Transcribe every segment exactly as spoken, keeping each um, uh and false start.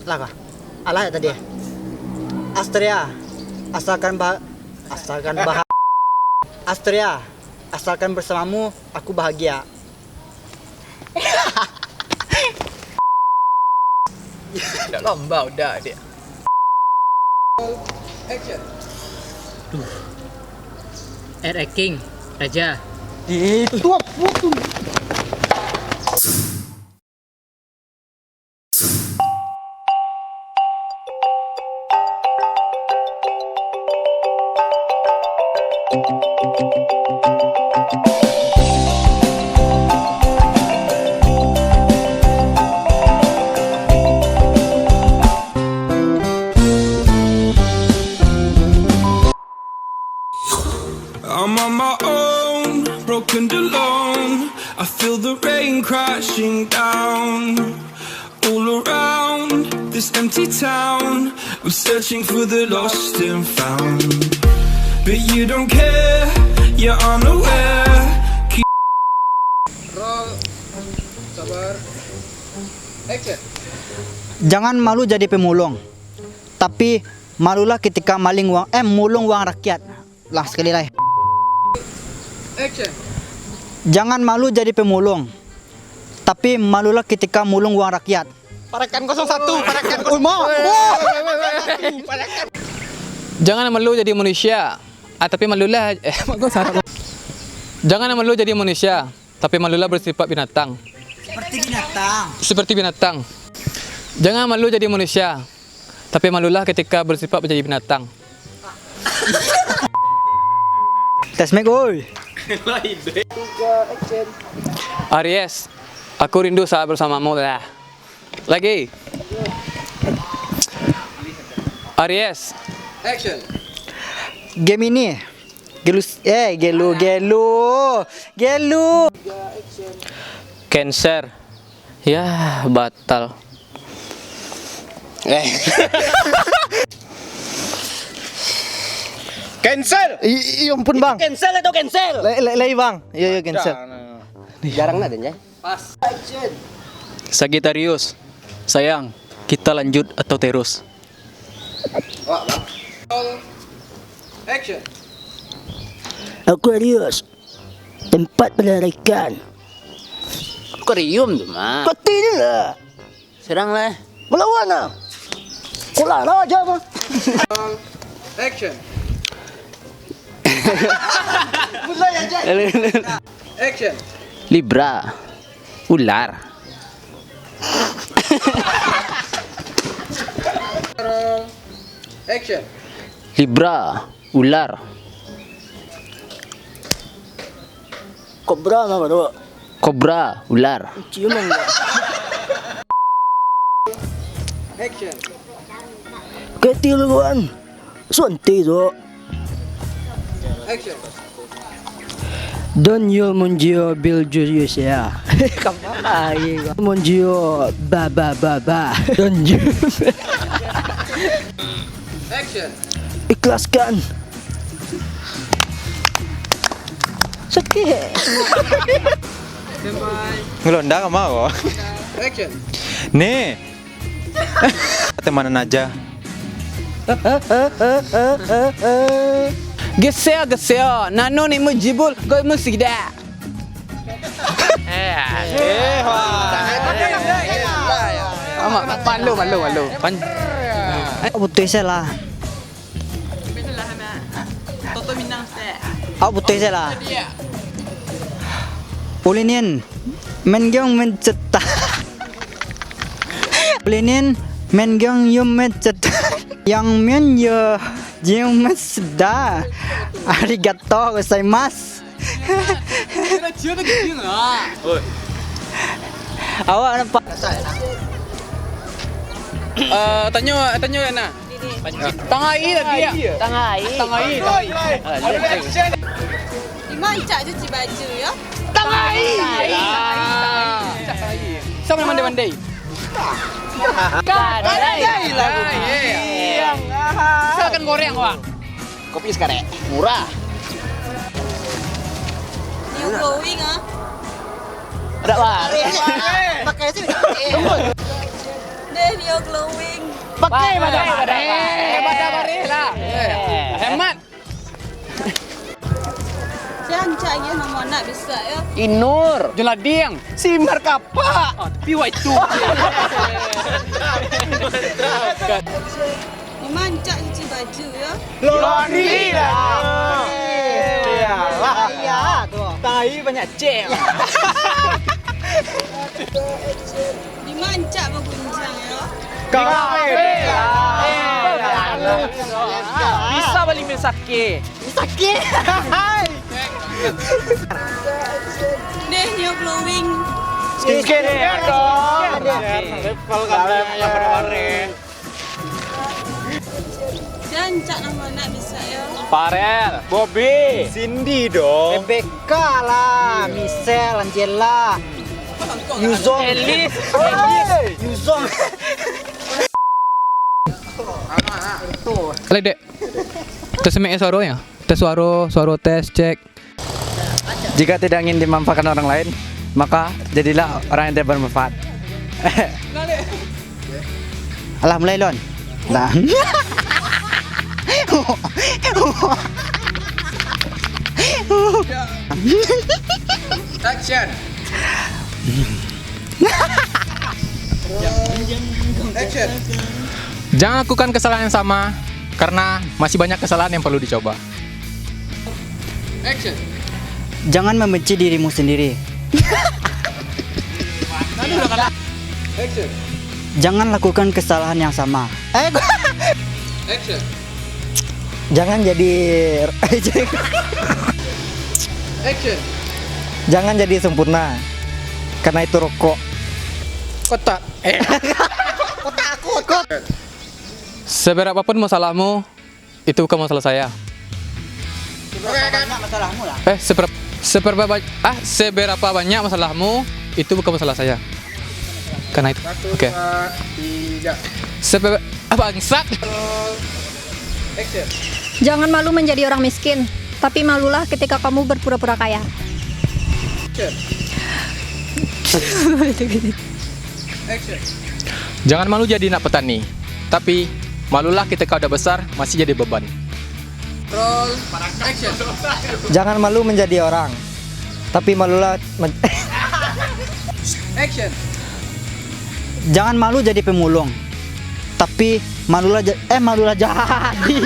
Lah kah? Alah ya tadi. Astria, asalkan bah-, asalkan bah-, Astria, asalkan bersamamu, aku bahagia. Dah lamba udah, Dek. Action. Air King, Raja. Itu apa tu? I'm on my own, broken alone. I feel the rain crashing down. All around this empty town, we're searching for the lost and found. But you don't care, you're unaware. Keep Roll. Sabar. Action. Jangan malu jadi pemulung, tapi malulah ketika maling uang, eh, mulung uang rakyat. Lah, sekali lai. Action. Jangan malu jadi pemulung, tapi malulah ketika mulung uang rakyat. Parakan kosong satu, parakan kosong satu. Jangan malu jadi manusia, ah, tapi malulah, eh, mak kau salah. Jangan malu jadi manusia, tapi malulah bersifat binatang. Seperti binatang. Seperti binatang. Jangan malu jadi manusia, tapi malulah ketika bersifat menjadi binatang. Tes mic, oi. Aries, aku rindu saat bersamamu lah. Lagi. Aries. Action. Gemini. Gelu, eh, gelu, gelu. Gelu. Cancer. Ya, batal. Eh. Cancel. I, i, ampun, Bang. Cancel atau cancel? Lai, lai, lai, Bang. Iyo, iyo, cancel. Jarang nak dengar. Pas. Action. Sagittarius, sayang, kita lanjut atau terus? Wah, Bang. Action. Aquarius, tempat melarikan. Akuarium tu mah. Kati ni lah. Serang lah. Melawan lah. Kolah raja mah. Action. Mulai aja. Action. Libra. Ular. Action. Libra, ular. Kobra mah, Bro. Kobra, ular. Cium enggak? Action. Ketiluan. Santai tu. Action. Don yo monjio bil jurius ya. Kampai. Monjio ba ba ba ba. Don yo. Action. Ikhlaskan. Sakit. Standby. Ngelonda ka mah ko. Action. Ni. Temanan aja. Geseo, geseo, nano ni mujibul, gue musida. Eh, wah. Amak, malu, malu, malu. Pan. Putus lah. Toto Minang, Ustaz. Awak putus se lah. Ulinin, main game main cetak. Ulinin, main game yo main cetak. Yang main yo game main sedar. Arigato gozaimasu. Awak nampak. Eh, tanyo, tanyo Yana. Tangah aia tadi, ya? Tangah aia. Tangah aia, tangah aia. Iman cak cuci baju, ya? Tangah aia. Tangah aia. Siapa yang mandai-mandai? Tangah aia lah. Silakan goreng, wak. Kopi sekarek. Murah. You going, ah? Ada, wak. Pakai sih. Nio glowing. Pakai badai. Pakai badai. Pakai badai lah. Eh, hemat. Sia rancak agiah namo anak bisuak yo. Inur. Jeladiang. Si Markapak. Ah, tapi wak itu. Dima rancak cuci baju yo. Laundry lah. Iyalah. Iya, tu. Tai banyak cek. Dima rancak bagunjiang yo. Kafe. Bisa bali main sake. Sake. Deh, nio glowing. Skincare dong. Level kami yang pada waris. Sia rancak namo anak bisuak yo. Farel, Bobby, Cindy dong. Rebecca lah, Michelle, Angela, Yuzong. Elis. Yuzong. Alek, Dek. Tes mic suaronyo. Tes suaro, suaro tes, cek. Jika tidak ingin dimanfaatkan orang lain, maka jadilah orang yang tidak bermanfaat. Alah, mulai, Lon. Lah. Action. Action. Jangan lakukan kesalahan yang sama, karena masih banyak kesalahan yang perlu dicoba. Action. Jangan membenci dirimu sendiri. Action. Jangan lakukan kesalahan yang sama. Eh, Action. Jangan jadi Action. Jangan jadi sempurna, karena itu rokok. Kotak. Eh. Kotak aku. Kot. Seberapapun masalahmu, itu bukan masalah saya. Seberapa banyak masalahmu lah? Eh, seber-, seberapa ba-, ah, seberapa banyak masalahmu, itu bukan masalah saya. Karena itu. Satu, oke. Dua, tiga. Sebe-, ah, bangsat. Action. Jangan malu menjadi orang miskin, tapi malulah ketika kamu berpura-pura kaya. Action. Action. Jangan malu jadi anak petani, tapi malulah ketika udah besar masih jadi beban. Roll. Action. Jangan malu menjadi orang, tapi malulah men-, Action. Jangan malu jadi pemulung, tapi malulah ja-, eh, malulah jadi.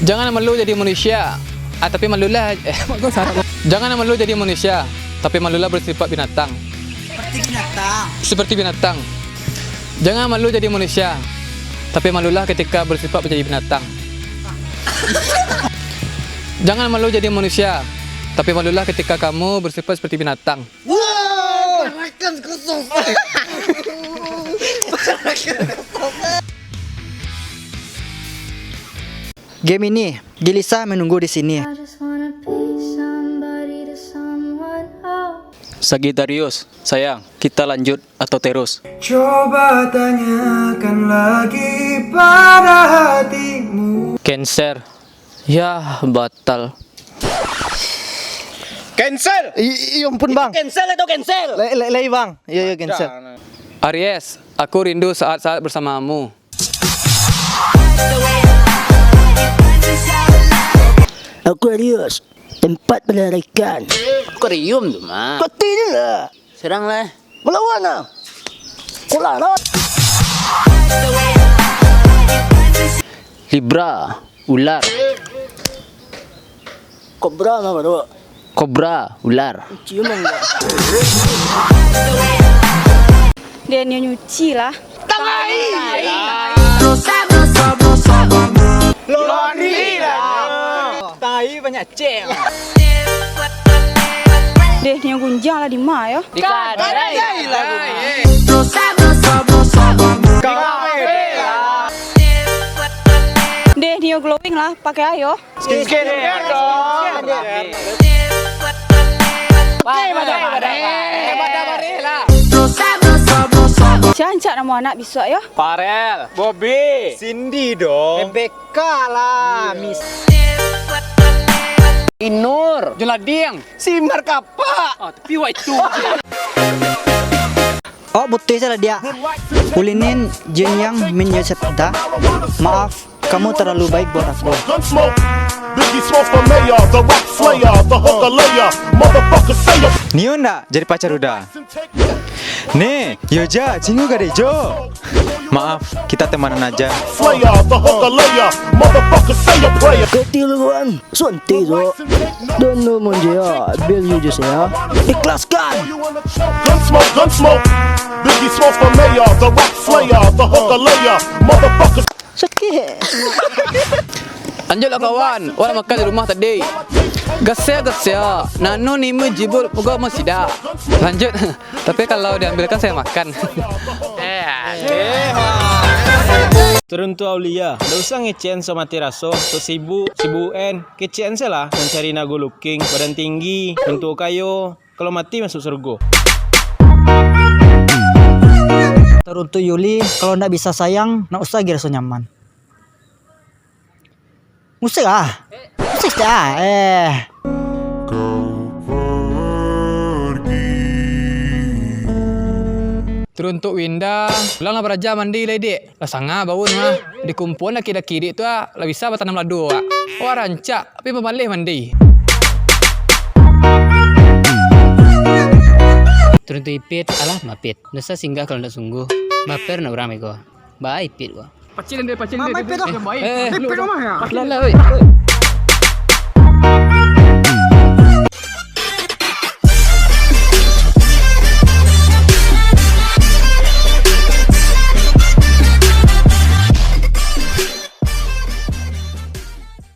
Jangan malu jadi manusia, ah, tapi malulah, eh, mak gua salah. Jangan malu jadi manusia, tapi malulah bersifat binatang. Seperti binatang. Seperti binatang. Jangan malu jadi manusia, tapi malulah ketika bersifat menjadi binatang. Jangan malu jadi manusia, tapi malulah ketika kamu bersifat seperti binatang. Wow! Game ini, gelisah menunggu di sini. I just wanna be somebody to someone else. Sagitarius, sayang, kita lanjut atau terus? Coba tanyakan lagi pada hatimu. Cancer. Ya, batal. Cancel. I-, iyo, ampun, Bang. Cancel atau cancel? Lai, lai, lai, Bang. Iyo, iyo, cancel. Aries, aku rindu saat-saat bersamamu. Aquarius, tempat melarikan. Aquarium tu mah. Kau tu je lah. Serang lah. Melawan lah. Kau lah, lah. Libra, ular. Kobra mah baru. Kobra, ular. Cium enggak? Dia nyo nyuci lah. Tangai. Lori lah. Tai banyak cek. Deh, nyo gunjang lah di ma yo. Di kadai. Kadai lah. Deh, nyo glowing lah, pakai ayo. Skincare dong. Pakai badai, badai. Pakai badai bareh lah. Sia rancak namo anak bisuak yo. Farel, Bobby, Cindy dong. Rebecca lah, Miss. Inur, Jeladiang, si Markapak. Ah, tapi wak itu. Awak butuh salah dia. Ulinin Jin Yang Min Yosep dah. Maaf, kamu terlalu baik buat aku. Gunsmoke. Biggie Smalls for mayor, the rap slayer, the hooker layer, motherfucker sayer. Nio ndak jadi pacar Uda? Nih, yo ja, cinggu gadai jo. Maaf, kita temanan aja. Slayer, the hooker layer, motherfucker sayer, prayer. Kau tilu kan? Santai tu. Dono monjea, bel yu je saya. Ikhlaskan. Gunsmoke, gunsmoke. Biggie Smalls for mayor, the rap slayer, the hooker layer, motherfucker. Sakik. Lanjutlah kawan, wak makan di rumah tadi. Gasek-gasek, nano nime jibul mugo masida. Lanjut. Tapi kalau diambilkan saya makan. Turun tu Aulia, ndak usah ngecehan so mati raso, so sibuk, sibuk en. Kecehan se lah, mancari nago luking, badan tinggi, bentuk kayo, kalau mati masuk surgo. Turun tu Yuli, kalau ndak bisa sayang, ndak usah gi raso nyaman. Musik ah. Musik ah. Eh. Kau pergi. Turun tu Winda, pulanglah baraja mandi lai, Dek. Lah sanga baun mah. Dikumpuan laki-laki dek tu ah, lah bisa batanam lado ah. Wah rancak, tapi pamaleh mandi. Turun tu Ipit, alah mapit. Dosa singgah kalau ndak sungguh. Baper nak urang beko. Ba Ipit ko. Pacil dia, pacil dia. Mamai Ipit tu. Eh, eh, Ipit rumah ya? Lah, lah, oi.